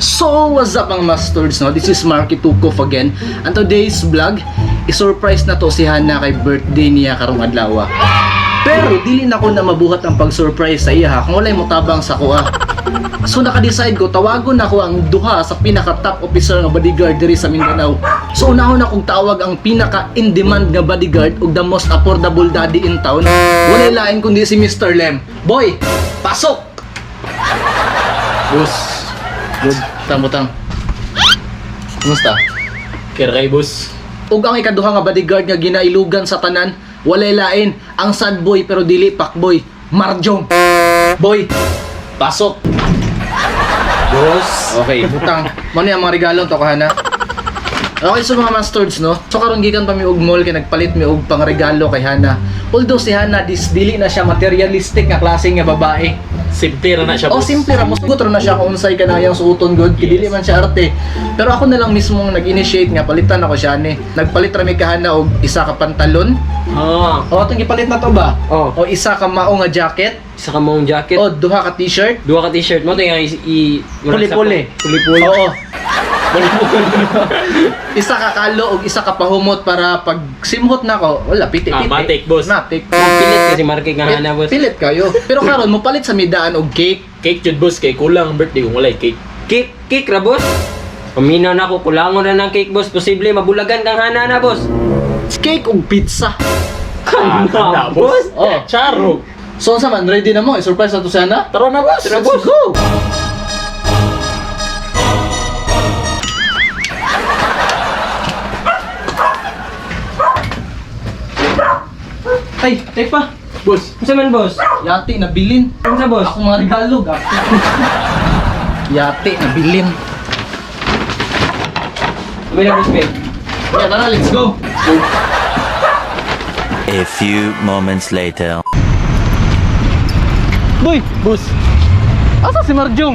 So, what's up, mga masters, no? This is Marky Tukov again. And today's vlog, i-surprise na to si Hana kay birthday niya karong adlaw. Pero dili na ko na mabuhat ang pag-surprise sa iya ha, kung walay motabang sa kuha. So naka-decide ko, tawagon nako ang duha sa pinaka top officer nga bodyguard diri sa Mindanao. So unahon akong tawag ang pinaka in-demand nga bodyguard ug the most affordable daddy in town. Walay lain kundi si Mr. Lem. Boy, pasok! Boss, good. Tang butang. Kumusta? Kiray, boss. Ug ang ikaduha nga bodyguard nga ginailugan sa tanan, walay lain ang sad boy pero dili pakboy, Marjong. Boy, pasok. Boss. Okay, butang. Mao ni ang mga regalo to kahana. Okay, so mga masters, no? So karon gikan pa mi og mall kay nagpalit mi og pangregalo kay Hana. Although si Hana dis dili na siya materialistic nga klase nga babae. Simple ra na siya, Oh, boss. simple ra mo sugot ra na siya kung unsay kanayang suoton good, kay dili man siya arte. Pero ako na lang mismo ang nag-initiate nga palitan ako siya ni. Nagpalit ra mi kahana og isa ka pantalon. Ah, O atong gipalit na to ba? Oh. O isa ka mao nga jacket, isa ka mong jacket. o duha ka t-shirt. Duha ka t-shirt mo, tingnan i Puli-puli. Puli-puli. Oo. Isa ka kalo og isa ka pahumot para pag simhot na ko, wala piti Ah, piti. matik, boss. Matik. Pilit kasi market nga hana, boss. Pilit kayo. Pero karon mo palit sa midaan og cake. Cake jud, boss, kay kulang ang birthday kung walay cake. Cake, cake ra, boss. Paminaw na ako, kulangon na ng cake, boss. Posible mabulagan kang hana na, boss. Cake og pizza. Kana, boss. Oh. Charo. So unsa man, ready na mo? I-surprise na to sana? Tara na, boss. Tara, boss. Go! Ay, teka. Boss. Unsa man, boss? Yati na bilin. Unsa, boss? Ako mga regalo, gati. Yati na bilin. Sabi na, boss, babe. Yeah, tara, let's go. A few moments later. Boy, Boss. asa si Marjong?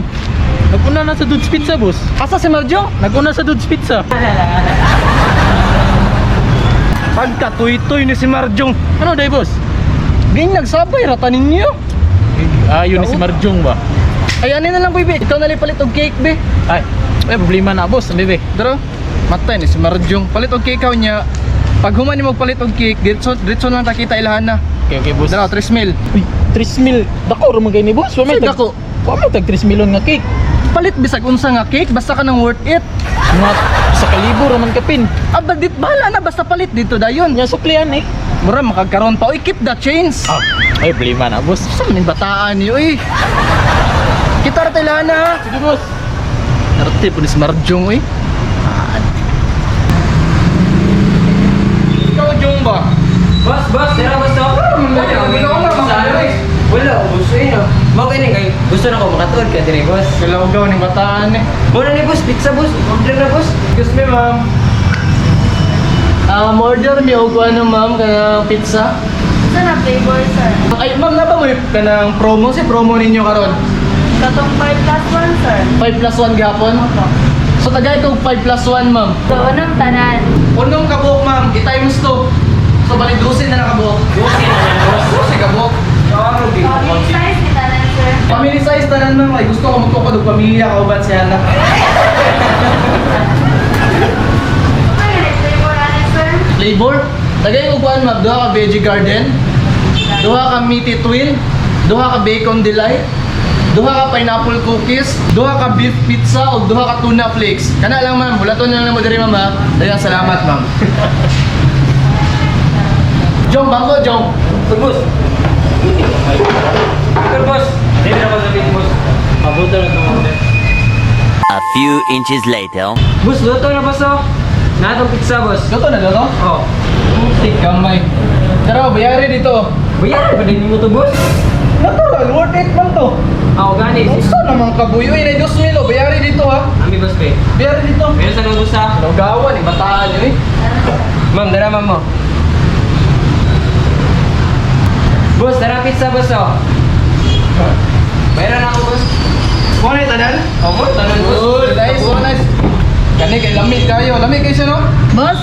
Naguna na sa Dude's Pizza, boss. Asa si Marjong? Naguna sa Dude's Pizza. Pagkatuy-tuy ni si Marjong. Ano day, boss? Ganyan nagsabay, rata ninyo. Ah, yun ni si Marjong ba? Ay, ano na lang, boy, be. Ikaw na lang palit og cake, be. Ay, ay problema na, boss. Ang bebe. Daro, matay ni si Marjong. Palit og cake niya. Pag human ni magpalit og cake, diretso, diretso na lang ta kita ilahan na. Okay, boss. Daro, 3 mil. Uy, 3 mil. Dako ra man kay ni boss. Wa may Ay, tag dako. Wa may tag 3 milyon nga cake. Palit bisag unsa nga cake, basta ka nang worth it. Mga sa kalibo ra man kapin. Aba, dit, bahala na, basta palit dito dayon. Nya suklian eh. Mura, makagkaroon pa. Uy, keep the change. Ah, ay problema na, boss. Sa maning bataan niyo, uy. Kita ra tayo ilahan na, ha. Sige, boss. Narte po ni si Marjong, uy. Ikaw, Jong ba? Boss, boss, dira, boss, oh. Wala, boss, eh, no. Mao kini kay gusto na ko makatuod ka diri, boss. Kalawgaw ng bataan eh. Muna ni boss, pizza, boss. Order na, boss. Excuse me, ma'am. Ah, order mi og ano, ma'am, kanang pizza. Sa na flavor, sir? Ay, ma'am, na ba mo kanang promo si promo ninyo karon? Katong 5 plus 1, sir. 5 plus 1 gapon. So tagay ko 5 plus 1, ma'am. So, unang tanan. Unong kabuok, ma'am, i-times 2. So bali 12 na nakabuok. 12 na yan, boss. 12 kabuok. Family size ni tanan, sir. Family size tanan, ma'am, kay gusto ko magtukod og pamilya kauban si Hana. Okay, next flavor ani, sir. Flavor? Tagay ko kuan, ma'am, duha ka veggie garden, duha ka meaty twin, duha ka bacon delight, duha ka pineapple cookies, duha ka beef pizza ug duha ka tuna flakes. Kana lang, ma'am, hulaton na lang mo diri, ma'am ha. Daghang salamat, ma'am. Jong, bangko, Jong. Good, boss. Good, boss. Dili na ko sa bit, boss. Pabuto na itong order. A few inches later. Boss, luto na, boss, oh. Natong pizza, boss. Luto na luto? Oh. Putik kamay. Pero bayari dito. Bayaran ba din mo to, boss? Natural, worth it man to. Ako gani. Unsa naman kabuyo eh, na Diyos milo, bayari dito ha. Ami, boss, be. Bayari dito. Meron sa boss, ha? Gawan, ibataan yun eh. Ma'am, dara, ma'am, mo. Boss, dara pizza, boss, oh. Bayaran ako, boss. Mo na tanan? Oh, mo, tanan, boss. Good, nice, so nice. Kani kay lami kayo, lami kayo siya no? Boss,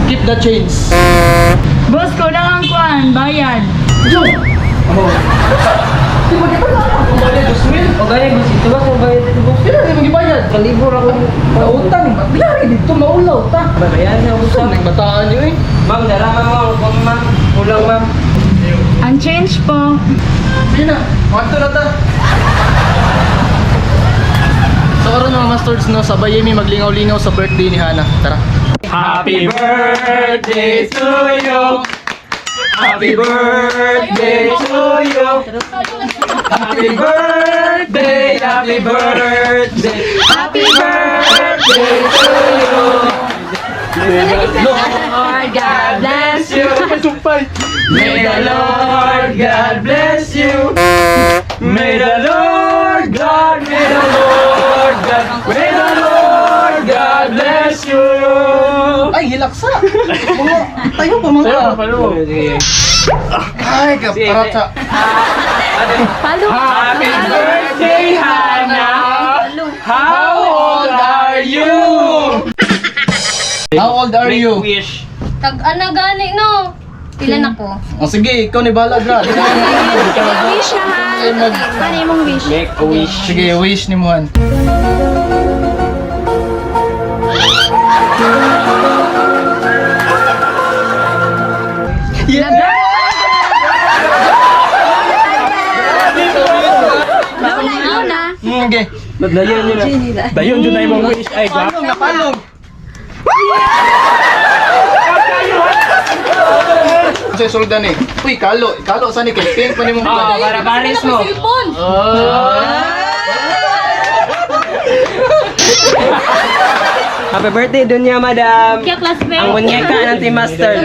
Keep the change. boss, kulang ang kuan, bayad. Yo! Oh. Di ba di ba na? Kung bali, Diyos mil. O gani, boss. Ito, boss, ang bayad dito, boss. Pila na imong gibayad? Kalibo ra ko. Kautang, bilari dito maulaw ta. Bayaran na Saan usap. nang bataan niyo eh? Ma'am, dara ma'am, ma'am, ma'am, ma'am. Kulang ma'am. Ang change po. Sige na, wanto na ta. So karon mga masters no, sabay mi maglingaw-lingaw sa birthday ni Hana. Tara. Happy birthday to you. Happy birthday to you. Happy birthday, happy birthday. Happy birthday to you. Lord God bless you. May the Lord God bless you. May the Lord God, may the Lord God, may the Lord God bless you. Ay, hilaksa. Mga tayo pa mga. Sige. Ay, kaparata. Palo. Happy birthday, Hannah. How old are you? How old are Make you? wish. Tag-ana gani no. Pila na ko? Oh, sige, ikaw ni bahala gra. Wish na ha. Ano imong wish? Make a wish. Sige, wish ni Muhan. Ikaw na, ikaw na. Okay. Dayon yun na. Dayon jud na imong wish ay gwa. Palong na palong. Sa suldan eh. Uy, kalo. Kalo sa ni kay pink pa nimo. Oh, para pares mo. Cellphone. Happy birthday, Dunya, madam. Kaya classmate. Ang munyeka ng Team Master.